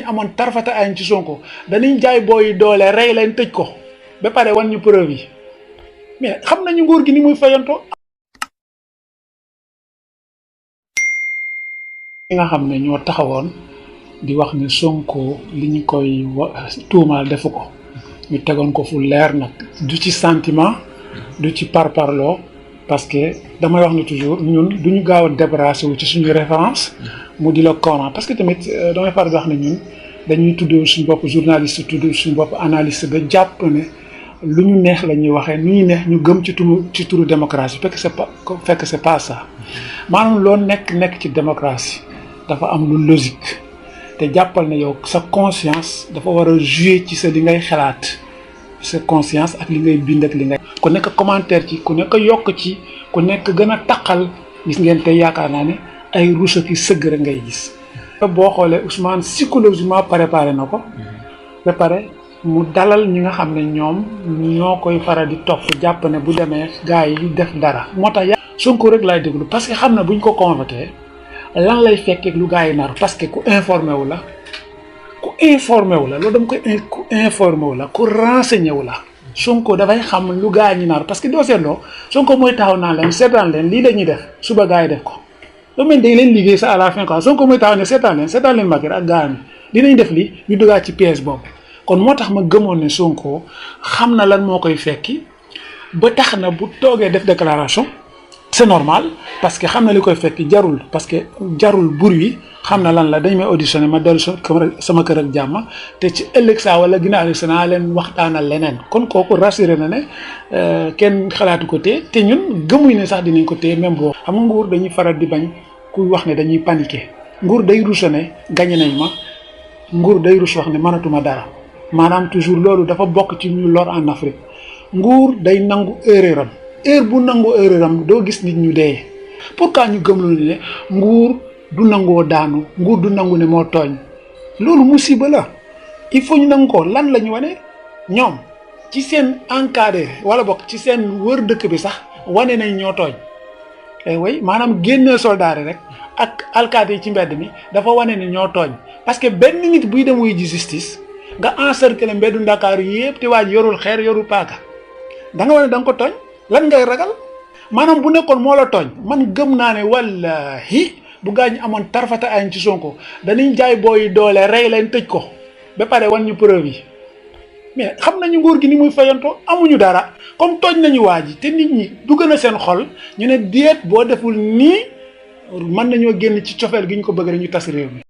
amoon tarfata añ ci Sonko danañ jaay booy doole rey leen tëj ko ba pare wan ñu preuve yi mais xam nañu nguur gi ni muy fayantoo. ñi nga xam ne ñoo taxawoon di wax ne Sonko li ñu koy tuumaal defu ko ñu tegoon ko fu leer nag du ci sentiment du ci parparloo parce que damay wax ne toujours ñun duñu gaaw a débarrassé wu ci suñu référence mu di la Coran parce que tamit damay faral di wax ne ñun dañuy tudd suñu bopp journaliste tudd suñu bopp analyste ba jàpp ne lu ñu neex la ñuy waxee nu ñu neex ñu gëm ci turu démocratie fekk c'est pas ça maanaam loo nekk ci démocratie dafa am lu logique te jàppal ne yow sa conscience dafa war a jouer ci sa li ngay xalaat sa conscience ak li ngay bind ak li ngay ku nekk commentaire ci ku nekk yokk ci ku nekk gën a taqal gis ngeen tey yaakaar naa ne ay rusa ki sëgg rek ngay gis boo xoolee Ousmane psychologiquement préparé na ko ba pare mu dalal ñi nga xam ne ñoom ñoo koy faral di topp jàpp ne bu demee gars yi def dara moo tax Sonko rek laay déglu parce que xam na buñ ko convoqué lan lay fekkee lu gars yi nar parce que ku informé wu la loolu dama koy ku informé wu la ku renseigné wu la Sonko dafay xam lu gars yi nar parce que doo seetloo Sonko mooy taxaw naan leen seetaan leen lii la ñuy def suba gars yi def ko lu mel day leen liggéey sa à la fin quoi Sonko mooy taxaw ne seetaan leen Macky ak gars yi dinañ def lii ñu duggaat ci pièce boobu kon moo tax ma gëmoon ne Sonko xam na lan moo koy fekki ba tax na bu toogee def déclaration c'est normal parce que xam na li koy fekk jarul bruit xam na lan la dañ may auditionné ma dellu sama kër ak jàmm te ci ëllëg saa wala ginnaaw ëllëg saa naa leen waxtaanal leneen kon kooku rassuré na ne kenn xalaatu ko téye te ñun gëmuñ ne sax dinañ ko téye même boo xam nga nguur dañuy faral di bañ kuy wax ne dañuy paniquer nguur day rus ne gañe nañ ma nguur day rus wax ne mënatuma dara maanaam toujours loolu dafa bokk ci ñu lor en Afrique nguur day nangu erreur am heure bu nangu erreur am doo gis nit ñu dee pourquoi ñu gëm lu ne nguur du nangoo daanu nguur du nangu ne moo tooñ loolu musiba la il faut ñu nangu ko lan la ñu wane ñoom ci seen encadré wala bokk ci seen wër dëkk bi sax wane nañ ñoo tooñ way maanaam génne soldat rek ak alkaati yi ci mbedd mi dafa wane ne ñoo tooñ parce que benn nit buy dem wuy ji justice nga encercler mbeddu Ndakaaru yépp te waaj yorul xeer yorul paaka da nga wane da nga ko tooñ lan ngay ragal maanaam bu nekkoon moo la tooñ man gëm naa ne wallahi bu gaañ amoon tarfata añ ci Sonko danañ jaay booy doole rey leen tëj ko ba pare wan ñu preuve yi mais xam nañu nguur gi ni muy fayantoo amuñu dara comme tooñ nañu waa ji te nit ñi du gën a seen xol ñu ne déet boo deful nii mën nañoo génn ci cofeel gi ñu ko bëgg rek ñu tas réew mi